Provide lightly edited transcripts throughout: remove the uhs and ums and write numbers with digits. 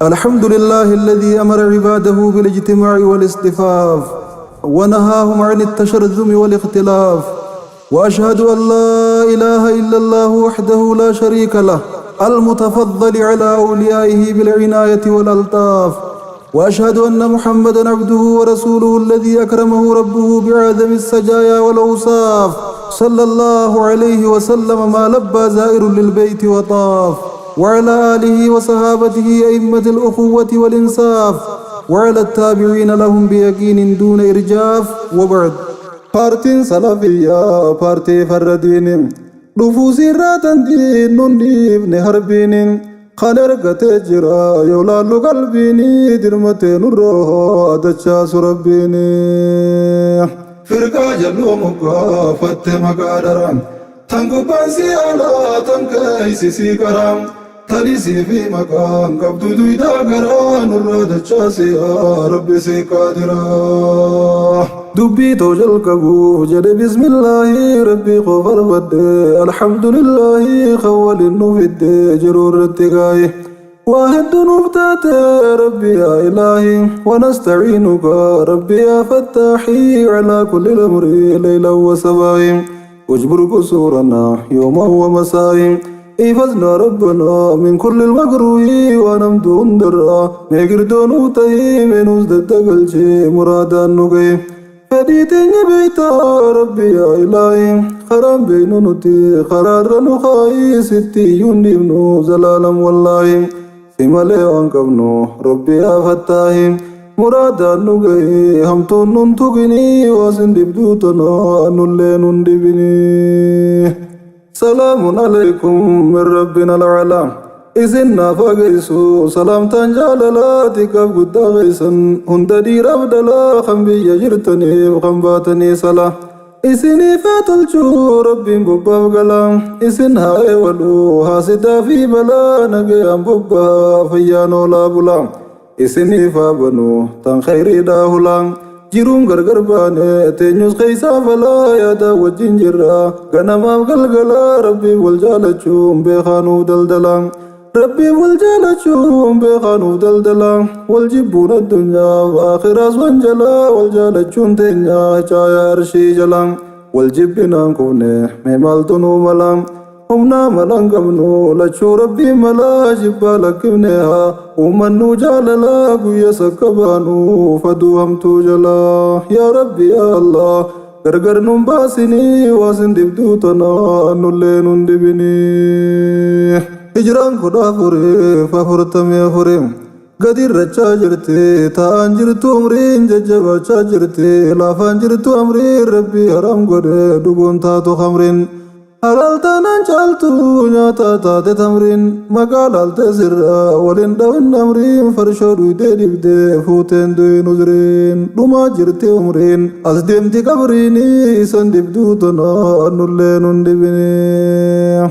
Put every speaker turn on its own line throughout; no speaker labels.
الحمد لله الذي أمر عباده بالاجتماع والاصطفاف ونهاهم عن التشرذم والاختلاف، وأشهد أن لا إله إلا الله وحده لا شريك له المتفضل على أوليائه بالعناية والألطاف، وأشهد أن محمدا عبده ورسوله الذي أكرمه ربه بعظم السجايا والأوصاف، صلى الله عليه وسلم ما لبى زائر للبيت وطاف، وعلى آله وصحابته أئمة الأخوة والإنصاف، وعلى التابعين لهم بيقين دون إرجاف، وبعد. Paartiin Salafiyyaa paartii farra diiniin dhufuu sirraa tandiin nun dhiifne harbiiniin kan ergatee jira yoo laallu qalbiinii dirmatee nurroo adachaasu rabbiini. Firqaa jalluu moggaafatte maqaa daraan tan gubbaan si alaa tan keeysi si qaraan talisii fi maqaan qabdu duydaa garaa nurraa dachaasi yaa rabbi si qaadiraa. Dubbii too jalqabuuf jedhe bismillaahi rabbii koo farfadhe alhamdulillaahi kan waliin nu fidde jiruu irratti gaaye. Waa hedduu nuuf taate rabbi yaa ilaahi، ونستعينك ربي يا فتاحي على كل الأمر ليلا وصباحي، واجبر كسورنا يوما ومساء، احفظنا ربنا من كل المكروه ونمدون درا ميقردون تهي من وزد مرادان نقي fedhii teenya beektaa rabbi yaa ilaahi karaan beeynu nuti karaarra nu kaayi sitti iyyuu hin dhiifnu zalaalam wallaahi si malee waan qabnu rabbi yaa fattaahi muraadaan nu gahi hamtuun nun tuqinii waasin dhibduu tana nullee nun dhibinii. سلام عليكم من ربنا العلا isin naaf hageessu salaamtaan jaalalaa xiqqaaf guddaa geessan hunda dhiiraaf dhalaa kan biyya jirtaniif kan baatanii sala isiniif haa tolchuu rabbiin bobbaaf galaa isin haa eewaluu haasidaa fi balaa nagayaan bobbaa fayyaan oolaa bulaa isiniif haa banuu tan khayriidhaa hulaa jiruun gargar baane teenyus keeysaa falaa yaada wajjin jirra ganamaaf galgalaa rabbiin wal jaalachuun beekaanuuf daldalaa rabbiin wal jaalachuun beekaanuuf daldalaa wal jibbuun addunyaaf akhiraas wanjalaa wal jaalachuun teenyaa caayaa arshii jalaa wal jibbinaan kufne mee maaltu nuu malaa humnaa malaan qabnu lachuu rabbii malaa jibbaa lakkifne haa uummannu jaalalaa guyya sakka baanu faduu hamtuu jalaa yaa rabbi yaa allah gargar nun baasinii waasin dhibduu tanaa nullee nun dhibinii. Hijiraan 1444 gadi irrachaa jirti taa'aan jirtu umriin jajjabaachaa jirti laafaan jirtu amriin rabbii haram godhe dhuguun taatu khamriin. Halaal taanaan caaltu nyaata taate tamriin maqaa laaltee sirra waliin dhawin amriin farshoo dhuydee dhibdee fuuteen du'in uzriin dhumaa jirti umriin as deemti qabriin isan dhibduu tanaa nullee nun dhibinii.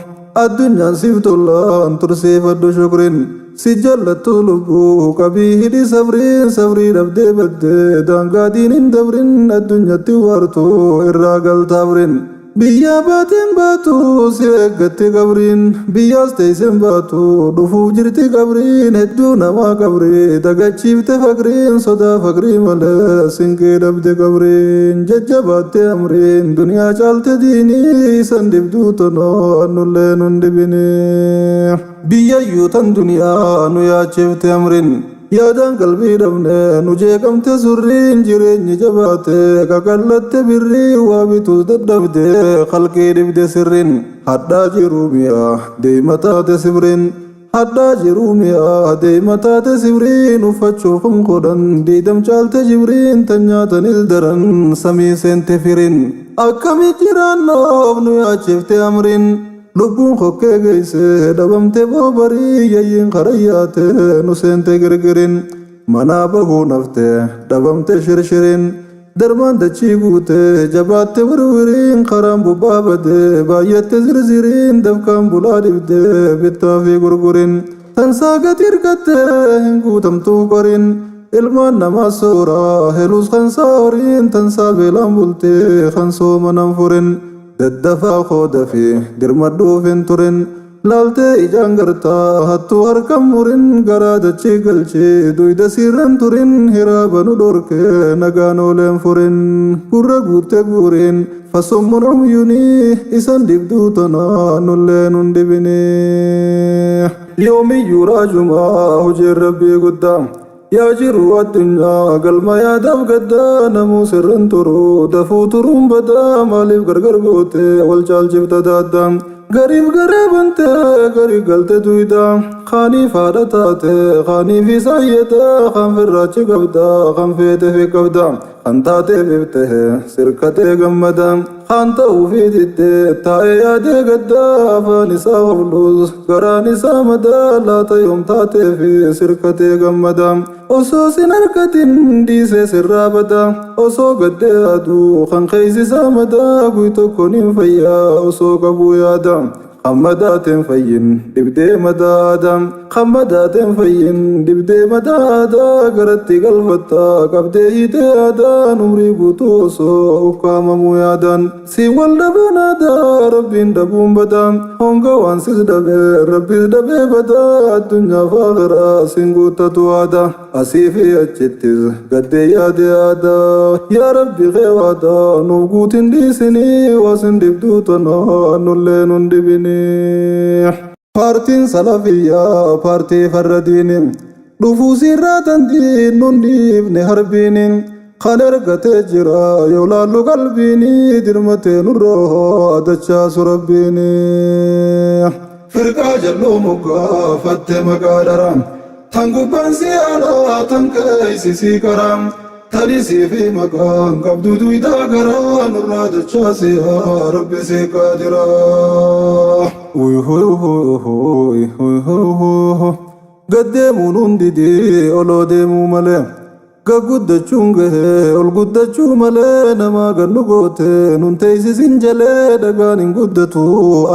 Addunyaan siif tolaan tursiifadhu shukriin si jallattu lubbuu qabii hidhi sabriin sabrii dhabdee baddee daangaa diiniin dabrin addunyatti waartu irraa galtaabriin. Biyya baateen baatu si eeggatti qabriin biyyaas teesseen baatu dhufuuf jirti qabriin hedduu namaa qabrii dagachiifte faqriin sodaa faqrii malee sinqii dhabde qabriin jajjabaatte amriin duniyaa caalte diinii isan dhibduu tanaa nullee nun dhibinii. Biyyayyuu tan duniyaa nu yaachifte amriin yaadaan qalbii dhabne nu jeeqamte surriin jireenyi jabaate qaqallatte birrii waa bituus dadhabde qalqii dhibde sirriin hadhaa jiruu mi'a deema taate sibriin hadhaa jiruu mi'a deema taate sibriin uffachuuf kun diidam caalte jibriin tan nyaatanis daran samii seente firiin akkami jiraannoof nu yaachifte amriin lubbuun kokkee geesse dhabamte boobarii yayyiin karayyaate nu seente girgirin manaa bahuu nafte dhabamte shirshiriin darmaan dachii guute jabaatte wirwiriin karaan bubbaa bade baay'atte zirziriin dafkaan bulaa dhibde bittaa fi gurgurin tansaa gati hirkatte hin guutamtuu qoriin ilmaan namaa sooraa heluus kan horiin tansaa beelaan bultee kan soomanan furin daddafaa qooda fi dirmadhuuf hin turin. Laaltee ijaan gartaa hattuu harkan murin garaa dachii galchee duyda sirran turin hiraaba nu dhorke nagaan ooleen furin gurra guurte guurin fasommun umyunii isan dibduu tanaa nullee nun dibinii. Yoomiyyuu raajumaa hojiin rabbii guddaa. Yaa jiru addunyaa galma yaadaaf gaddaa namuu sirran turu dafuu turuun badaa maaliif gargar goote wal caalchifta daaddaa. Gariif garee bante garii galte duyda kaaniif haadha taate kaaniif isaayyata kan firraachi qabda kan feete fi qabda kan taateef ifte sirkatee gammada kan ta'uufi didde taa'ee yaadee gadda afaan isaa hoflus garaan isaa madaa laata yoom taatee fi sirkatee gammada osoo sin harkatin dhiisee sirraa bada osoo gaddee aduu kan keessi isaa madaa guy tokkoon hin fayyaa osoo qabuu yaada. Kan madaateen fayyin dhibdee madaada kan madaateen fayyin dhibdee madaada garatti galfatta qabdee hiitee aadaan umrii guutuu osoo ukkaamamuu yaadaan si wal dhabuun aadaa rabbiin dhabuun badaa honga waan sis dhabee rabbis dhabee badaa addunyaa fi akhiraa sin guuttatu aadaa asii fi achittis gaddee yaade aadaa yaa rabbi kee waadaa nuuf guutin dhiisinii waasin dibduu tanaa nullee nun dibinii. Paartiin salafiyyaa paartii farra diini dhufuu sirraa dandiin nun dhiifne harbiini kan ergatee jira yoo laallu qalbiini dirmatee nurroo dachaasu rabbiini. Firqaa jalloo moggaafatte maqaa dharaan tan gubbaan si alaa tan keessi si karaan talisii fi maqaan qabdu duydaa garaa nurraa dachaasi yaa rabbi si qaadiraa. Gaddeemuun hundidii oloo deemuu malee gagguddachuun gahee ol guddachuu malee namaa gannu goote nun teessisin jalee dhagaan hin guddatu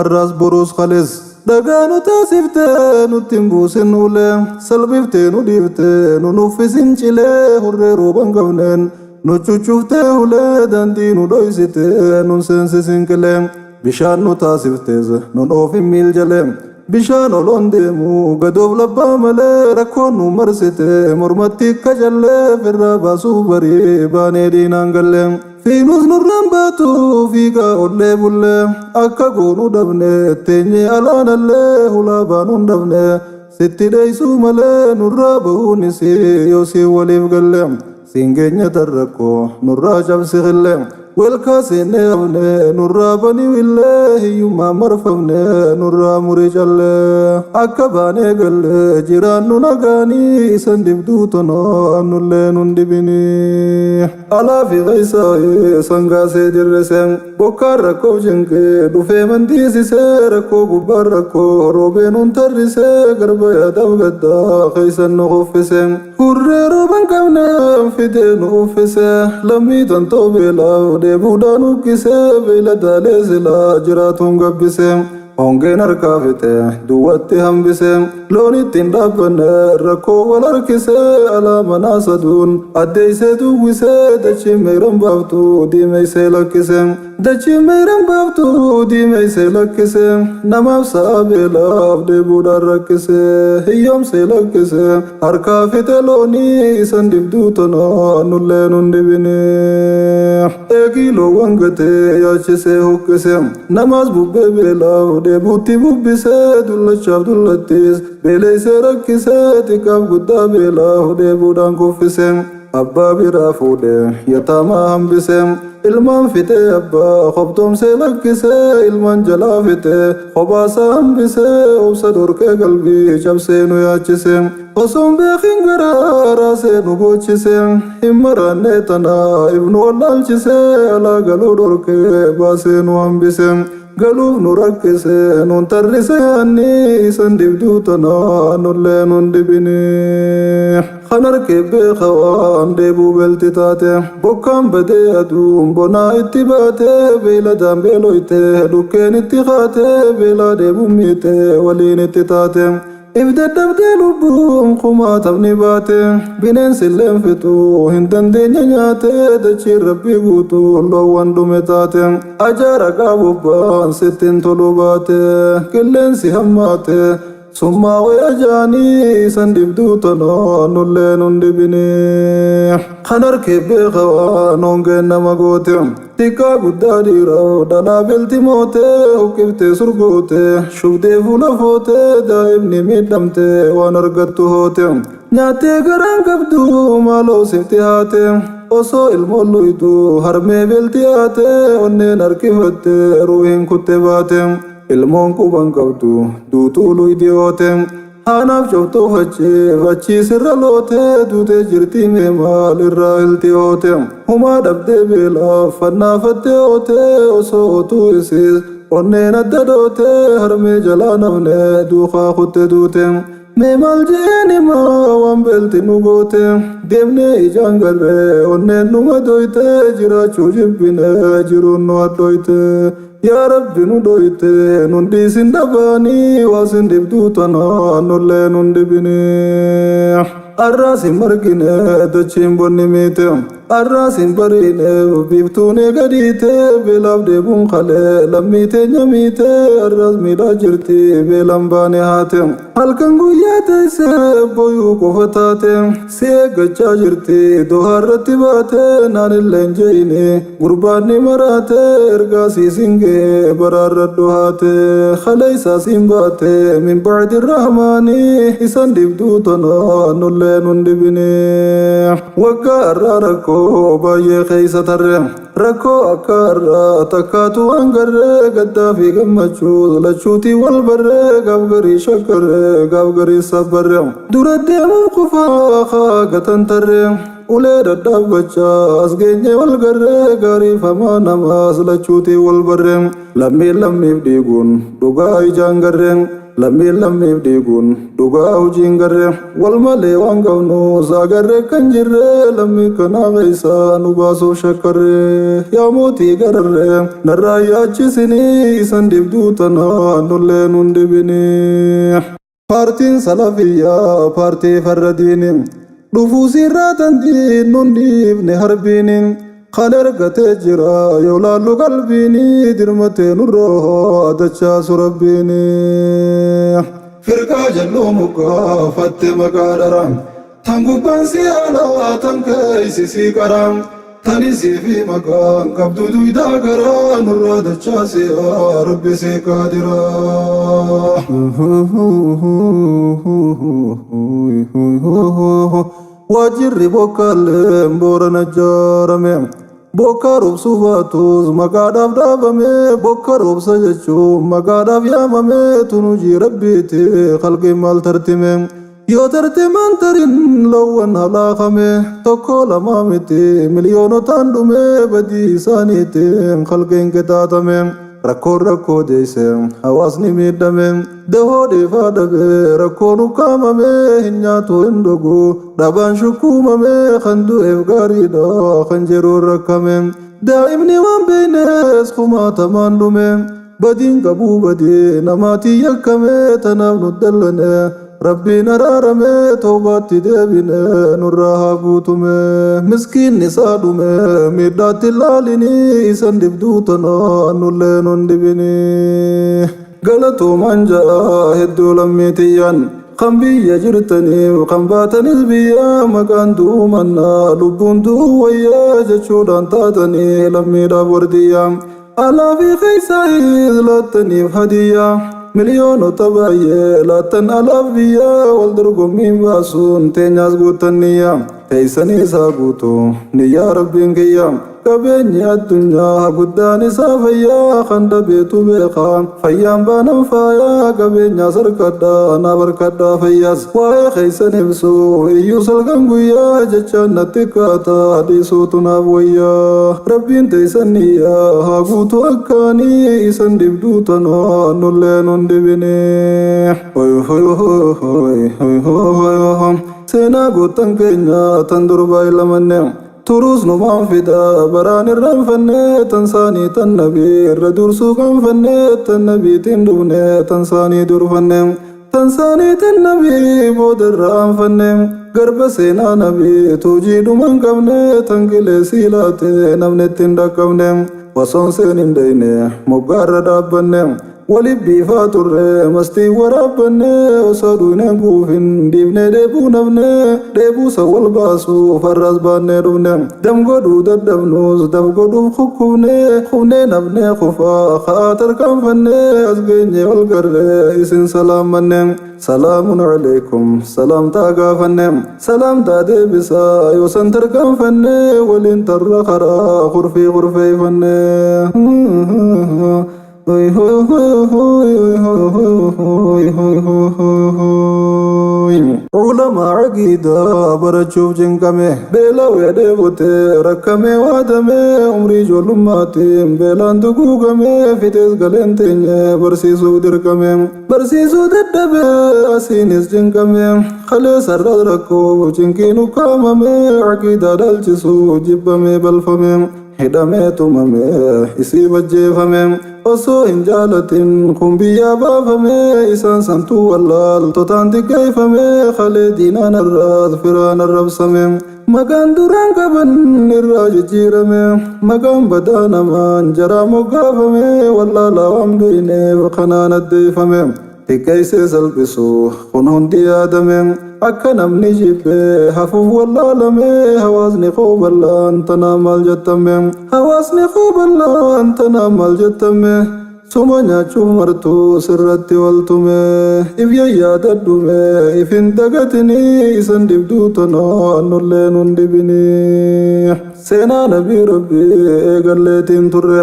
arraas boruus kales. Dhagaa nu taasiftee nutti hin buusin ulee salbiftee nu dhiiftee nu nuffisin cilee hurree rooban qabneen nu cuccuftee ulee daandii nu dhoysitee nun seensisin qilee bishaan nu taasiftees nun oofin miil jalee bishaan oloon deemu gadoof labbaa malee rakkoon nu marsite mormatti akka jallee firraa baasuuf barii baanee diinaan gallee. Fiinus nurraan baatu fiigaa ollee bullee akka goonuu dhabne teenyee alaanallee hulaa baanuun dhabne sitti dheessuu malee nurraa bahuunis yoo si waliif galle siin keenya tarrakkoo nurraa cabsi qillee welkaa seennee hafne nurraa banii willee hiyyummaa marfamne nurraa murii callee akka baanee galle jiraannu nagaanii isan dibduu tonoo nullee nun dibinii. Alaa fi keessaa sangaasee dirrisee bokkaan rakkoof cinqee dhufee mandiisisee rakkoo gubbaan rakkoo roobee nun tarrisee garba yaadaaf gaddaa keessan nu uffisee hurree rooban qabne fidee nu uffisee lammii tantoo beelaaf dheebuudhaan uqqisee beeyladaalee silaa jiraatuun gabbisee. Hongeen harkaa fixe duwwatti hambisee loon ittiin dhaabbanne rakkoo wal harkisee alaa manaa saduun addeessee duwwisee dachii meeran baaftu diimeessee lakkisee dachii meeran baaftu diimeessee lakkisee namaaf sa'a beelaaf dheebuudhaan rakkisee hiyyoomsee lakkisee harkaa fixe loonii isan dibduu tonoo nullee nun dibinii. Eegii loowwan gatee yaachisee huqqisee namaas bubbee beelaaf dheebuutti bubbisee dullachaaf dullattis beeleessee rakkisee xiqqaaf guddaa beelaaf dheebuudhaan kuffisee abbaa biraa fuudhee yataamaa hambisee ilmaan fixee abbaa qobtoomsee lakkisee ilmaan jalaa fixee kophaasaa hambisee obsa dhorkee qalbii cabsee nu yaachisee osoon beekin garaa raasee nu boochise hin maraannee tanaa ibnu wallaalchisee alaa galuu dhorkee baasee nu hambise galuuf nu rakkise nun tarrise anni isan dibduu tanaa nullee nun dibinii. Kan harkee beeka waan dheebuu beelti taate bokkaan badee aduun bonaa itti baate beeyladaan beeloyte dhukkeen itti kaate beelaa dheebuun miite waliin itti taate. If dadhabdee lubbuun kumaatamni baate, bineensi illeen fixuu hin dandeenye nyaate, dachiin rabbii guutuu loowwan dhume taate, ajaara qaabubbaan sittiin toluu baate, qilleensi hammaate, summaawee ajaanii isan dhibduu tanaa nullee nun dhibinii. Kan harkee beeka waan hongeen nama goote. Xiqqaa guddaa dhiiraa dhalaa beelti moote, huqqiftee surgoote, shubdee fuula foote, daa'imni miidhamte waan argattu hoote. Nyaattee garaan qabdu maaloo sifti haate, osoo ilmoon luytu harmee beelti haate, onneen harkifatte ruuhiin kutte baate. Ilmoon quban qabdu duutuu luydi oote. Haanaaf coftuu fachiif achii sirra loote, duutee jirtii mee maal irraa hilti oote. Humaa dhabdee beelaaf fannaafattee oote, osoo otuu isiis onneen adda dhoote, harmee jalaa namne duukaa kutte duute. Mee maal je'een himaa waan beelti nu goote, deemnee ijaan garree onneen numa doyte, jiraachuu jibbine jiruun nu hadhoyte. Yaa Rabbi nu dhoyte nun dhiisin dhabaanii, waasin dhibduu tanaa nullee nun dhibinii. Arraas hin margine dachiin bonni miite, arraas hin bariine biiftuun eega dhiite, beelaaf deebuun kalee lammii teenya miite, arraas miidhaa jirti beelaan baane haate. Halkan guyyaa teessee booyuu qofa taate, si eeggachaa jirti dohaa irratti baate, naan illee hin je'ini gurbaan ni maraate, ergaa siisin ga'e baraarradhu haate, kaleessaa siin baate min ba'di rahmaani, isan dhibduu tanaa nullee nun dhibini. Waggaa har'aa rakkoo baay'ee keessa tarre, rakkoo akka har'aa takkaatu waan garree, gaddaa fi gammachuu lachuutii wal barree, gaaf garii shakkarree gaaf garii sabbarre, dura deemuuf qofaa haa gatan tarree, ulee dhadhaabbachaa as geenye wal garree, gaarii famaa namaas lachuutii wal barree, lammiin lammiif dhiiguun dhugaa ijaan garree, lammiin lammiif dhiiguun dhugaa hojiin garree, wal malee waan qabnu saagarree kan jirre, lammii kanaa keessaa nu baasuuf shakkarree, yaa mootii gararree narraa yaachisinii, isan dhibduu tanaa nullee nun dhibinii. Paartiin Salafiyyaa paartii farra diini, dhufuu sirraa tandiin nun dhiifne harbiini, kan ergatee jira yoo laallu qalbiini, dirmatee nurroo dachaasu rabbiini. Firqaa jalluu muggaafatte maqaa dhara, tan gubbaan si alaa tan keeysi si qara, tan isii fi maqaan qabdu duydaa garaa, nurraa dachaasi yaa rabbi si qaadiraa. Waajjirri bokkaalleen Boorana ijaarame. Bokkaa roobsuu baatus maqaadhaaf dhaabame, bokka roobsa jechuun maqaadhaaf yaamame, tun hojii rabbiiti khalqiin maal tartime. Yoo tartimaan tarin loowwan halaakame, tokko lamaa miti miliyoonotaan dhume, badii isaaniitiin khalqiin qixaaxame. Rakkoon rakkoo deesse hawaasni miidhame, dahoo dheefaa dhabe rakkoon ukkaamame, hin nyaatu hin dhugu dhabaan shukkuumame, kan du'eef gaariidha kan jiruun rakkame. Daa'imni waan beeynes kumaatamaan dhume, badiin qabuu badii namaatiin yakkame, tanaaf nu dallane rabbiin araarame, toobaatti deebine nurraa haa guutume. Miskiinni isaa dhume miidhaatti laalini, isan dhibduu tanaa nullee nun dhibini. Galatoomaan ja'a hedduu lammii tiyyaan, kan biyya jirtaniif kan baatanis biyya, maqaan du'uu mannaa lubbuun du'uu wayyaa jechuudhaan taatanii lammiidhaaf wardiyyaa. Alaa fi keessaayis laattaniif hadiyyaa, miliyoonota baay'ee laattan alaaf biyyaa, wal dorgommiin baasuun teenyaas guuttan niyyaa, teessanii isaa guutu niyyaa rabbiin kiyya. Qabeenyi addunyaa guddaan isaa fayyaa, kan dhabeetu beeka fayyaan baanan faayaa, qabeenyaas harkadhaa naaf harkadhaa fayyaas, waa'ee keessan ibsu iyyuu salgan guyyaa, jechaan natti kaata dhiisuutu naaf wayyaa, rabbiin teessan niyyaa haa guutu akkaanii, isan dhibduu tanaa nullee nun dhibinii. Seenaa goottan keenya tan durbaa ilamanne, turuus numaan fida baraan irraanfanne, tan saanii tan nabii irra dursuu qaanfanne, tan nabiitiin dhufne tan saanii durfanne. Tan saaniitiin nabii boodarra aanfanne. Garba seenaa nabii tuujii dhuma hin qabne, tan qilee sii laate namni itti hin dhaqqabne. Osoon seen hin deyne moggaarra dhaabbanne. Walif biifaa turre mastii waraabbanne, osoo duuneen kuufin dhiifnee dheebuu nafne, dheebuusa wal baasuu farras baannee dhufne. Dam godhuu dadhabnus daf godhuuf kukkufne, kufnee nafnee kufaa ka'aa tarkaanfanne, as geenye wal garree isin salaamanne. Salaamun alaykum salaamtaa gaafanne, salaamtaa deebisaa yoo san tarkaanfanne, waliin tarra karaa kurfii kurfeeyfanne. Hoy hoy hoy hoy hoy hoy hoy hoy. Ulamaa aqiidaa barachuuf cinqame, beelawee dheebotee rakkamee waadame, umrii ijoollumaatiin beelaan duguugame, fixees galeen teenye barsiisuuf dirqame, barsiisuu dadhabe asiinis cinqame, kalee sarara rakkoo cinqiin ukkaamame, aqiidaa dhaalchisuu jibbamee balfame, hidhamee tumame, isii bajjeefame, osoo hin jaalatin kun biyyaa baafame, isaan santuu wallaaltotaan xiqqeeffame, kalee diinaan irraas firaan arrabsame, maqaan duraan qaban irraa jijjiirame, maqaan badaa namaan jaraa moggaafame, wallaalaa waan beeyneef kanaan addeeffame. Xiqqeessee salphisu kun hundi yaadame, akka namni jibbee hafuuf wallaalame. Hawaasni koo bal'aan tanaa maal jettame? Hawaasni koo bal'aan tanaa maal jettame? Suma nyaachuuf martuu sirratti waltume, if yaadadhume, ifin dagatini, isan dhibduu tanaa nullee nun dhibini. Seenaa nabii rabbii eegalleetiin turre,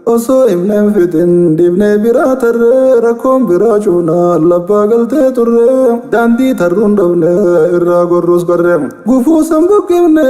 osoo himneen fixin dhiibnee biraa tarree, rakkoon biraa cuunaa labbaa galtee turre, daandii tarruun dhabne irraa gorrus qarre, gufuu san buqqifne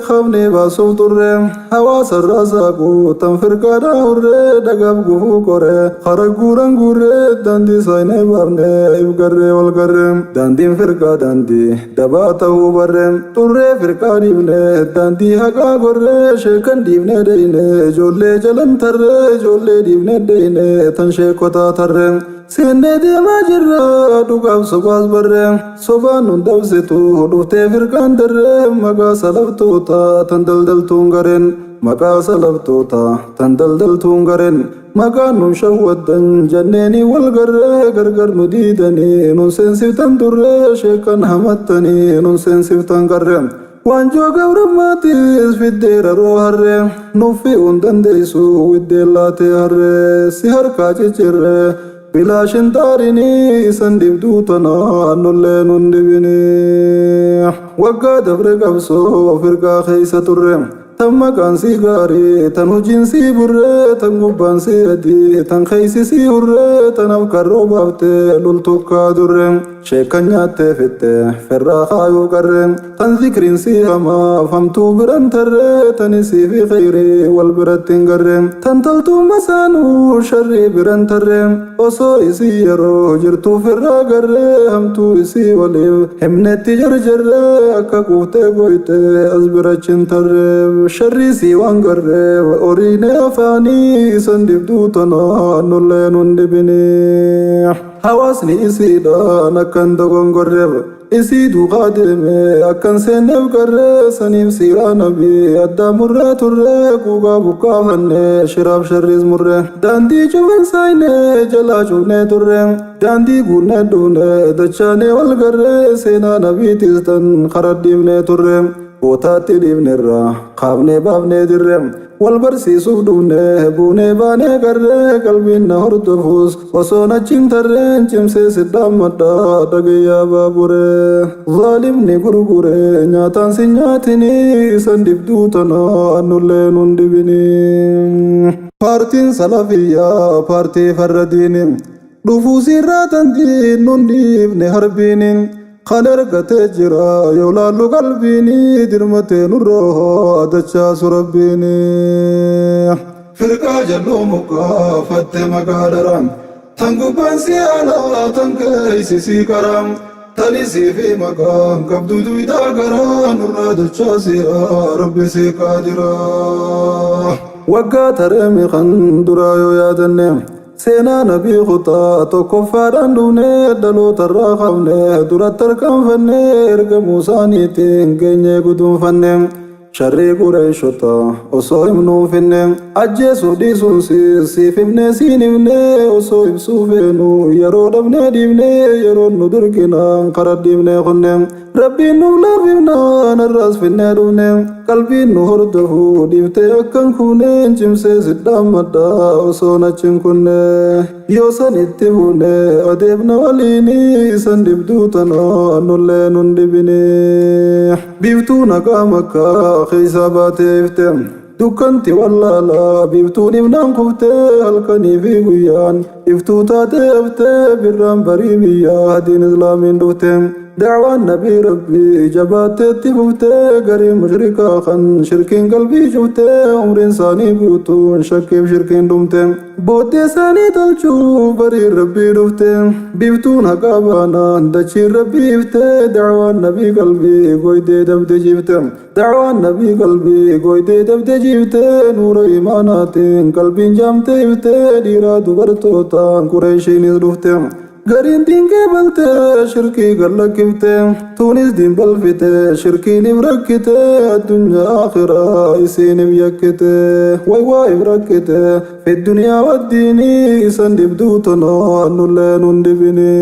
qabnee baasuuf turre, hawaasa irraa saaquu tan firqaadhaa hurre, dhagaaf gufuu qore kara guuran guurre, daandii saayinee baafne if garree wal garre, daandiin firqaa daandii dabaa ta'uu barre, xurree firqaa dhiibne daandii haqaa gorre, sheekan dhiibne deyne ijoollee jalan tarre, ijoollee dhiibne deyne tan sheekotaa tarre, seennee deemaa jirra dhugaaf sobaas barre, sobaan nun dabsitu dhuftee firqaan darre, maqaa salaftoota tan daldaltuun gareen, maqaa salaftoota tan daldaltuun gareen, maqaan nun shawwaddan jenneeni wal garree, gargar nu diidanii nun seensiftan turre, sheekan hamattanii nun seensiftan qarre, waanjoo gabrummaatiis fiddeera roo harree, nuffi hun dandeessu widdeen laatee harree, si harkaa ciccirre bilaashin xaarinii, isan dhibduu tanaa nullee nun dhibinii. Waggaa dabre qabsoo firqaa keessa turre, tan maqaan sii gaarii, tan hojiin sii burree, tan gubbaan sii adii, tan keeysi sii hurree, tan afkarroo baaftee loltukkaa durre, sheekkan nyaattee fitte ferraa kaayuu qarre, tan zikriin sii hamaa famtuu biran tarree, tan isii fi kheyrii wal biratti hin garre, tan toltuu masaanuu sharrii biran tarre, osoo isii yeroo jirtuuf irraa garree, hamtuu isii waliif himnetti jarjarree, akka quuftee goytee as birachin tarreef, sharrii sii waan garreef horiinee afaanii, isan dhibduu tanaa nullee nun dhibinii. Hawaasni isiidhaan akkan dogongorreef, isii duukaa deeme akkan seenneef garree, saniif siiraa nabii addaa murree turree, quuqaa buqqaafanne shiraaf sharriis murree, daandii cufan saayinee jalaa cufnee turre, daandii guunnee dhufne dachaanee wal garree, seenaa nabiitis tan kara dhiifnee turre, bootaatti dhiifnerra kaafnee baafnee dirre, wal barsiisuuf dhufne buunee baanee garree, qalbiin na hordofus osoo nachin tarreen, cimsee sidhaammadha dhagayyaa baaburee, zaalimni gurgure nyaataan si nyaatinii, isan dhibduu tanaa nullee nun dhibinii. Paartiin salafiyyaa paartii farra diini, dhufuu sirraa tandiin nun dhiifne harbiini, kan ergatee jira yoo laallu qalbiini, dirmatee nurroo dachaasu rabbiini. Firqaa jalluu mukkaafatte maqaa daran, tan gubbaan si alaa, tan keeysi si qaram, tan isii fi maqaan qabdu duydaa garaa, nurraa dachaasi rabbi si qaadira. Waggaa tareemi kan duraa yoo yaadanne, Seenaa nabii kutaa tokkoffaadhaan dhufnee dhalootarraa qabne duratti tarkaanfannee ergamuu isaaniitiin geenyee guduunfanne. Sharrii Qureeshota osoo himnuu finne ajjeesuu dhiisuun siif himne siin himne osoo ibsuu feenu yeroo dhabnee dhiifne yeroo nu dirqinaan kara dhiifne kunne Rabbiin nuuf laafifnaan har'aas finnee dhufne qalbiin nu hordofuu dhiiftee akkan kuuneen cimsee sidhaammadha osoo nachin kunne yoo san itti fuune adeemna waliinii isan dhibduu tanaa nullee nun dhibinii. Biiftuu naqaa Makkaa keessaa baatee ifte. Dukkanti wallaalaa biiftuun ifnaan kuftee halkanii fi guyyaan iftuu taatee haftee birraan barii biyyaa diin islaamiin dhufte. Da'waan nabii rabbii jabaatteetti fuftee garii mushrikaa kan shirkiin qalbii cuftee umriin isaanii guutuun shakkiif shirkiin dhumte. Booddee isaanii tolchuuf bariin rabbii dhufte. Biiftuun haqaa baanaan dachiin rabbii ifte. Da'waan nabii qalbii goydee dabde jiifte. Da'waan nabii qalbii goydee dabde jiifte. Nuura imaanaatiin qalbiin jaamte ifte. Dhiiraa dubartootaan Qureeshiinis dhufte. Gariin diin qeebalte shirkii gallakkifte. Tuunis diin balfite shirkiin rakkite. Addunyaa akhiraa isiinif yakkite. Way waa if rakkite. Fi duniyaa waddiinii isan dhibduu tonoo nullee nun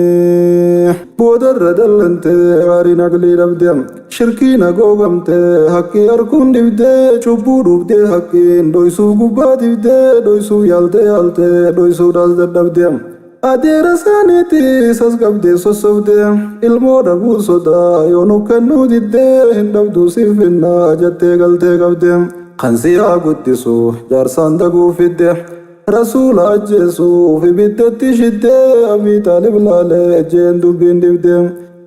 dhibinii. Boodarra dallante aariin aqlii dhabde. Shirkiin hagoogamte haqqii harkuun dhibde. Cubbuu dhufte haqqiin dhoysuuf gubbaa dibde. Dhoysuuf yaalte yaalte dhoysuudhaas dadhabde. Adeera isaaniitis as qabdee sossobde. Ilmoo dhabuu sodaa yoo nu kennuu diddee hin dhabduu siif finnaa jettee galtee qabde. Kan si haa guddisu jaarsaan daguu fidde. Rasuula ajjeesuuf ibiddatti shiddee Abii Xaalib laalee jeen dubbiin dhibde.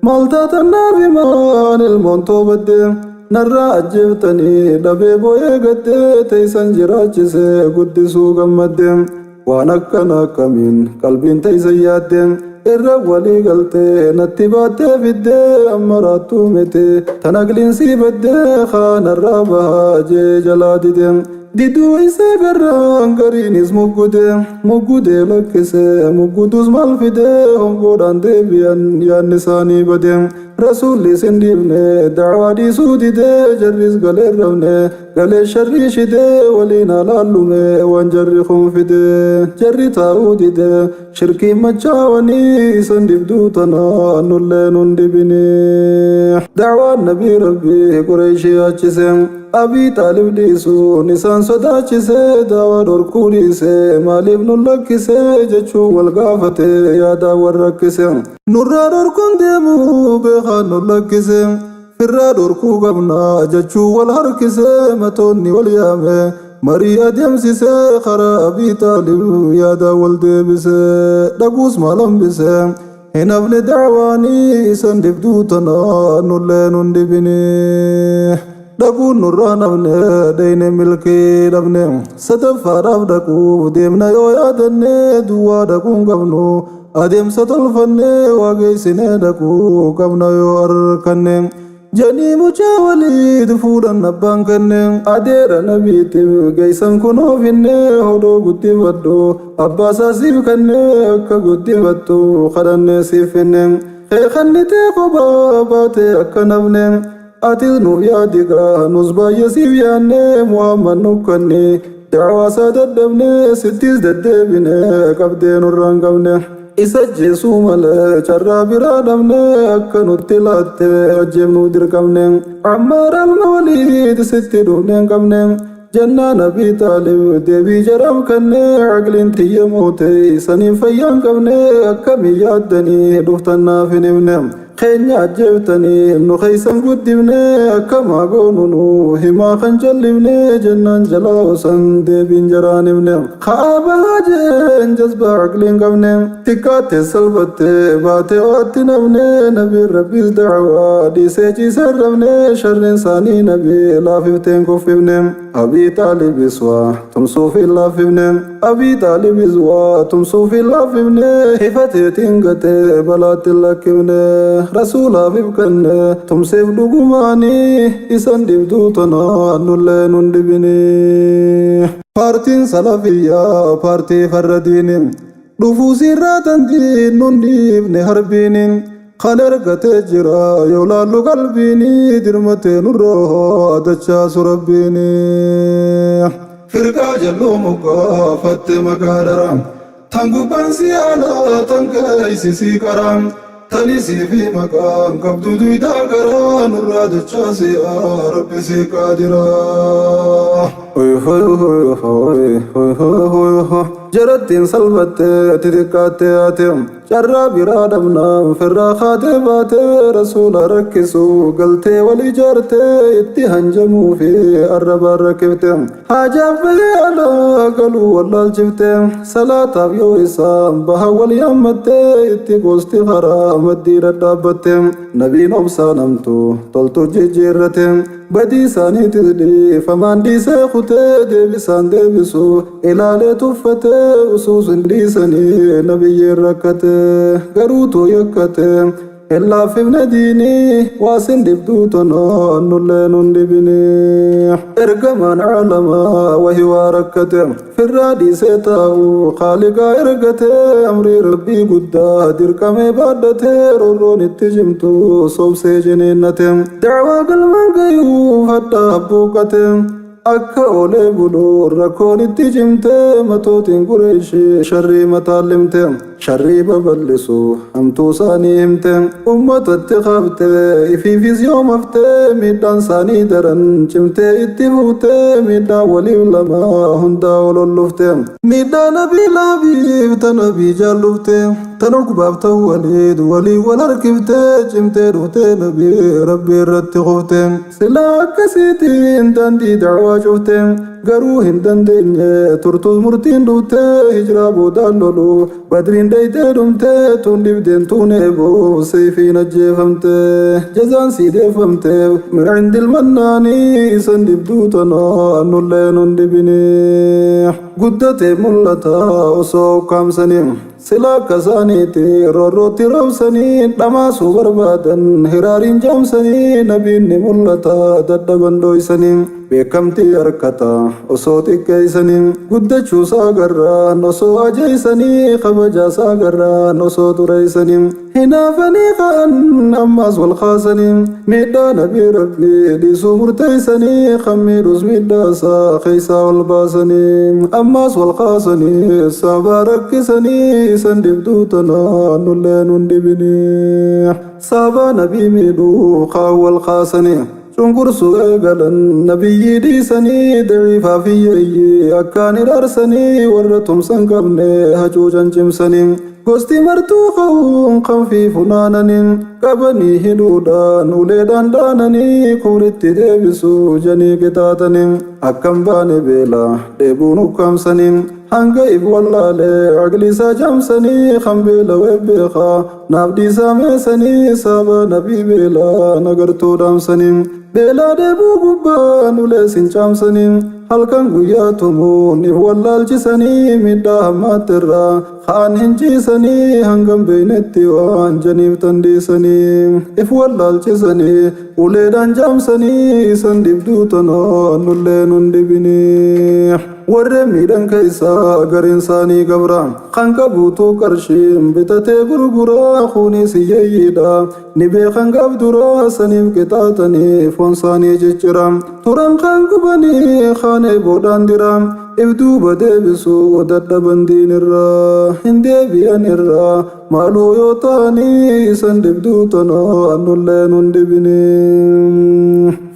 Maal taatan naaf himaan ilmoon toobadde. Narraa ajjeeftanii dhabee boo'ee gaddee teessan jiraachisee guddisuu gammadde. Waan akkana akkamiin qalbiin teessan yaadde. Irra walii galtee natti baattee fiddee amma raattuu miti. Tan aqliin sii baddee kaanarraa bahaa jee jalaa dide. Diduu isaa garraan gariinis muggude. Muggudee lakkisee mugguduus maal fide hongoodhaan deebi'an yaadni isaanii bade. Rasuulli isin dhiifne da'waa dhiisuu didee jarris galee rabne galee sharrii shidee waliin alaallume waan jarri kun fide. Jarri taa'uu dide shirkiin machaawanii isan dhibduu tanaa nullee nun dhibinii. Da'waan nabii rabbii Qureeshii yaachise. Abii Xaalib dhiisuun isaan sodaachise. Daawaa dhorkuu dhiise maaliif nun lakkise jechuun wal gaafate yaadaan wal rakkise. Nurraa dhorkuun deemu beekaan nun lakkise. Firraa dhorkuu qabna jechuun wal harkise matoonni wal yaame. Marii adeemsise karaa Abii Xaalib yaadaan wal deebise. Dhaguus maal hambise. Hin hafne da'waanii isan dhibduu tanaa nullee nun dhibinii. Dhaquun nurraa nafne dheyne milkii dhabne. Sadaffaadhaaf dhaquuf deemna yoo yaadanne duwwaa dhaquun qabnu. Adeemsa tolfanne waa geessinee dhaquu qabna yoo arkanne. Janii mucaa waliid fuudhan abbaan kenne. Adeera nabiitiif geessan kunoo finne hodhoo guddifadhu. Abbaa isaa siif kenne akka guddifattu kadhannee siif finne. Keekannitee kophaa baatee akka nafne. Atis nuuf yaadigaa nus baay'ee siif yaanne Muhammad nu kanni. Da'waa isaa dadhabne sittis deddeebine qabdee nurraan qabne. Isa ajjeesuu malee carraa biraa dhabne akka nutti laatte ajjeefnuu dirqamne. Ammaar alma waliid sitti dhufne hin qabne. Jannaan Abii Xaalib deebii jaraaf kenne aqliin tiyya moote saniin fayyaan qabne akkamii yaaddanii dhuftan naaf hin himne. Keenya ajjeeftanii nu keessan guddifne akkamaa goonu nu himaa kan jallifne jennaan jalaa osan deebiin jaraan himne. Kaaba jeen jazbaa aqliin qabne xiqqaatte salphatte baate waatti nafne nabiin rabbiis da'waa dhiisee ciisee rabne sharriin isaanii nabii laafifteen kuffifne. Abii Xaalibis waa tumsuuf hin laaffifne. Abii Xaalibis waa tumsuuf hin laaffifne. Hifateetiin gatee balaatti hin lakkifne. Rasuulaaf if kenne tumseef dhugumaanii isan dhibduu tanaa nullee nun dhibinii. Paartiin Salafiyyaa paartii farra diini. Dhufuu sirraa tantiin nun dhiifne harbiini. Kan ergatee jira yoo laallu qalbiini dirmatee nurraa dachaasu rabbiini. Firqaa jalluu moggaafatte maqaa dharaa. Tan gubbaan si alaa tan keeysi si qaraa. Tan isii fi maqaan qabdu duydaa garaa nurraa dachaasi yaa rabbi si qaadiraa. Jarattiin salphattee xixiqqaattee haate carraa biraa dhabnaan firraa kaatee baatee rasuula rakkisuu galtee wal ijaartee itti hanjamuu fi arrabaan rakkifte. Haajaaf bahee alaa galuu wallaalchifte salaataaf yoo isaan bahan wal yaammatte itti qoosti karaa maddii dhadhaabbatte nabiin obsaa namtu toltu jijjiirrate badii isaaniitis dhiifamaan dhiisee kutee deebisaan deebisu ilaalee tuffate usuus hin dhiisanii nabiyyiin rakkate garuu tuu yakkate hin laaffifne diinii waa sin dhibduu tonoo nullee nun dhibinii. Ergamaan caalamaa wahi waa rakkate firraa dhiisee taa'u khaaliqaa ergate amrii rabbii guddaa dirqamee baadhate roorroon itti cimtu sobsee ciniinnate da'waa galmaan gayuuf hadhaa habbuuqqate Akka oolee bulu rakkoon itti cimte matootiin Qureeyshii sharrii mataan limte. Sharrii babal'isu hamtuu isaanii himte. Ummatatti kaafte ifiifis yoom hafte miidhaan isaanii daran cimtee itti fufte miidhaan waliif lama hundaa ol ol dhufte. Miidhaa Nabii Lahabiif ta Nabii jaallufte. Tan Uqbaaf tan Waliid waliin wal harkifte cimtee dhuftee Nabii Rabbii irratti kufte. Silaa akkasiitiin daandii da'waa cufte garuu hin dandeenye turtus murtiin dhufte hijraa boodaan lolu badriin dheyxee dhumte tun dhibdeen tuun eeboo seeyfiin ajjeefamte jazaan sii deeffamte min cindil mannaani isan dhibduu tana nullee nun dhibini guddatee mul'ata osoo ukkaamsanii. Sila akka isaaniiti roorrootti roobsanii dhamaasuu barbaadan hiraariin jaamsanii nabiin ni mul'ata dadhaban dhooysanii beekamtii arkata osoo xiqqeeysanii guddachuusaa agarraan osoo ajeeysanii kabajaasaa agarraan osoo xureeysanii hinaafanii ka'an ammaas wal kaasanii miidhaa nabii rabbii dhiisuu murteeysanii kan miidhus miidhaasaa keeysaa ol baasanii ammaas wal kaasanii saabaa rakkisanii isan dhibduu tanaa nullee nun dhibinii saabaa nabii miidhuu kaan wal kaasanii cunqursuu eegalan nabiyyii dhiisanii daciifaa fi hiyyeeyyii akkaan hiraarsanii warra tumsan qabne hacuucan cimsanii Gosti martuu ka'uun kan fi funaananii qabanii hidhuudhaan uleedhaan dhaananii kufritti deebisuu janii qixaaxanii akkam baane beela dheebuun ukkaamsanii hanga if wallaalee aqliisaa jaamsanii kan beelawee beekaa naaf dhiisaa meesanii saabaa nabii beelaa nagartuu dhaamsanii beelaa dheebuu gubbaan ulee sin caamsanii halkan guyyaa tumuun if wallaalchisanii miidhaa hammaatti irraa Kaan hin ciisanii hangam beeynetti waan janiif tan dhiisanii if wallaalchisanii uleedhaan jaamsanii isan dhibduu tanaa nullee nun dhibinii. Warreen miidhan keessaa gariin isaanii gabra kan qabuutu qarshiin bitatee gurgura kunis hiyyeeyyiidha ni beekan gaaf dura saniif qixaaxanii foon isaanii ciccira turan kaan gubanii kaan eeboodhaan dira If duuba deebisuu dadhaban diinirraa hin deebi'an irraa maaloo yoo ta'anii isan dhibduu tanaa nullee nun dhibinii.